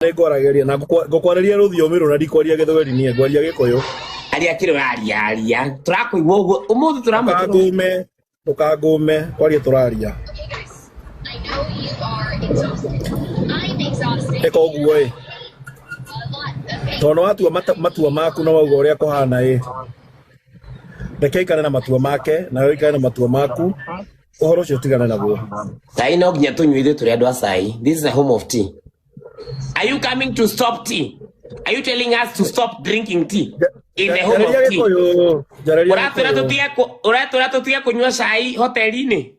Nĩ ngwaragĩria na ngũkwarĩria rũthiomi rũna, ndikwaria Gĩthweri, niĩ ngwaria Gĩkũyũ. Aria kĩrĩa ũraria, aria, tũrakũigua ũguo ũmũthĩ tũramwĩkĩra. Ndũkangũme, ndũkangũme, kwaria tũraria. Ĩka ũguo ĩ, tondũ nĩ watua matua maku na wauga ũrĩa kũhana ĩ, reke aikare na matua make nawe ũikare na matua maku, ũhoro ũcio tigane naguo. Cai no nginya tũnyue ithuĩ tũrĩ andũ a cai. This is a home of tea. Are you coming to stop tea? Are you telling us to stop drinking tea in the home of Njarĩria tea? Gĩkũyũ, njarĩria Ũratwĩra Gĩkũyũ. ũratwĩra tũtige kũnyua cai hoteli-inĩ?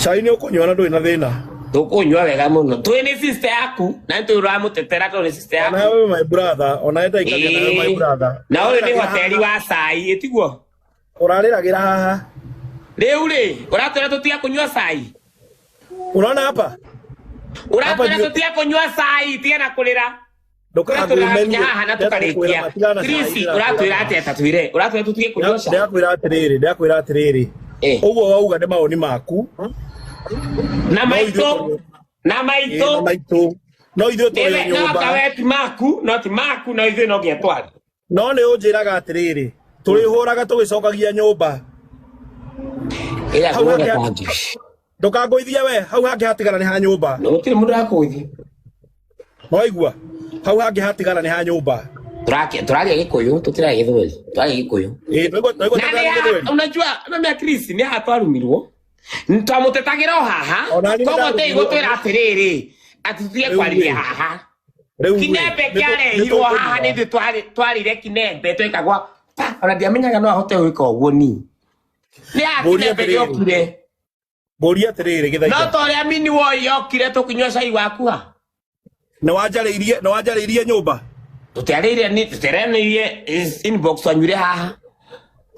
Cai nĩ ũkũnyua na ndũrĩ na thĩna. Tũkũnyua wega mũno. Twĩ nĩ sister yaku na nĩ tũramũtetera tondũ nĩ sister Ona yaku. wewe my brother, ona ndaikagia nawe my Ĩĩ. brother. Na ũyũ nĩ Ũrarĩragĩra hoteli haha. wa cai, ĩtiguo? Ũrarĩragĩra haha. Rĩu rĩ, ũratwĩra tũtige kũnyua cai? Unaona hapa? Hapa Ũratwĩra ndio tũtige kũnyua cai, tiga na kũrĩra. Ndũkangũme Ũratwĩra nginya niĩ. haha na Ndĩrenda gũkwĩra tũkarĩkia. ma, tigana na cai, Chris, ndĩrakwĩra ũratwĩra ma. atĩa ta twĩre? Ũratwĩra tũtige kũnyua cai? Ndĩrakwĩra atĩrĩrĩ, ndĩrakwĩra atĩrĩrĩ. Eh. Ũguo wauga nĩ mawoni maku. Na No ithuĩ maitũ, tũrĩ na ĩĩ, na maitũ. maitũ. No ithuĩ tũrĩ o Nĩwe no nyũmba. kawe ti maku, no ti maku, no ithuĩ no nginya twarie. No nĩ ũnjĩraga atĩrĩrĩ, tũrĩhũraga tũgĩcokagia nyũmba. Ĩra Hau ngũre hangĩ kanji. Ndũkangũithie we, hau hangĩ hatigara nĩ ha nyũmba. No gũtirĩ mũndũ ũrakũgũithia. Nĩwaigua? Hau hangĩ hatigara nĩ ha nyũmba. Tũraria Gĩkũyũ, tũtiraria Gĩthweri, tũraria Gĩkũyũ. Ĩĩ, nĩwaigua Na nĩ tũraria haha, Gĩthweri? unajua mami Chris nĩ haha twarumirwo. Twamũtetagĩra o haha. Ona niĩ Koguo tĩi nĩndarumirwo. gũtwĩra atĩrĩrĩ, atĩ tũtige Rĩu kwarĩria rĩ. haha. Rĩu rĩ, Kinembe kĩarehirwo haha nĩtũkũnyua. nĩ ithuĩ twarĩire kinembe twekagwa pa, ona ndiamenyaga no ahote gwĩka ũguo ni. Nĩ haha Ngũrie kinembe atĩrĩrĩ. gĩokire. Ngũrie atĩrĩrĩ No Gĩthaiga. ta ũrĩa mini woi yokire tũkĩnyua cai waku ha. Nĩwanjarĩirie, nĩwanjarĩirie nyũmba. Tũtiarĩire ni tũtiaranĩirie inbox twanyuire haha.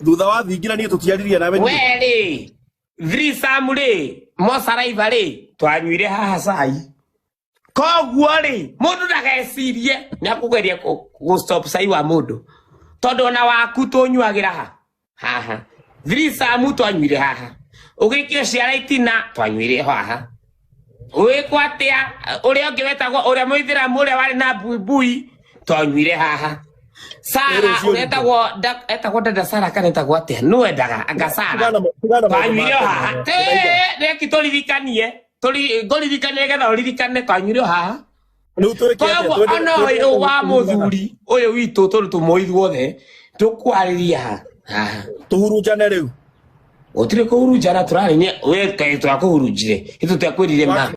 Thutha wa thingira niĩ tũtiaririe nawe niĩ. We rĩ, threesome rĩ, mocaraiba rĩ, twanyuire haha cai. Koguo rĩ, mũndũ ndagecirie nĩ akũgeria gũ stop cai wa mũndũ. Tondũ ona waku tũnyuagĩra ha haha. Threesome twanyuire haha. Ũgĩikio ciara itina twanyuire haha. Wĩkwo atĩa ũrĩa ũngĩ wetagwo ũrĩa mũithĩramu ũrĩa warĩ na buibui twanyuire haha. Sara Rĩu rũciũ ũrĩa etagwo etagwo dada Sara kana etagwo atĩa nũ endaga anga Sara tigana maũndũ twanyuire ma o haha. tene. Gĩthaiga. Reki tũririkanie ngũririkanie nĩgetha ũririkane twanyuire o haha. Rĩu twĩke atĩa? Koguo ona Twende ũyũ wa kũhurunjana. mũthuri ũyũ witũ tondũ tũmũĩ ithuothe tũkwarĩria haha. Tũhurunjane rĩu. Gũtirĩ kũhurunjana tũrarĩnia we kaĩ twakũhurunjire itũ twakwĩrire ma.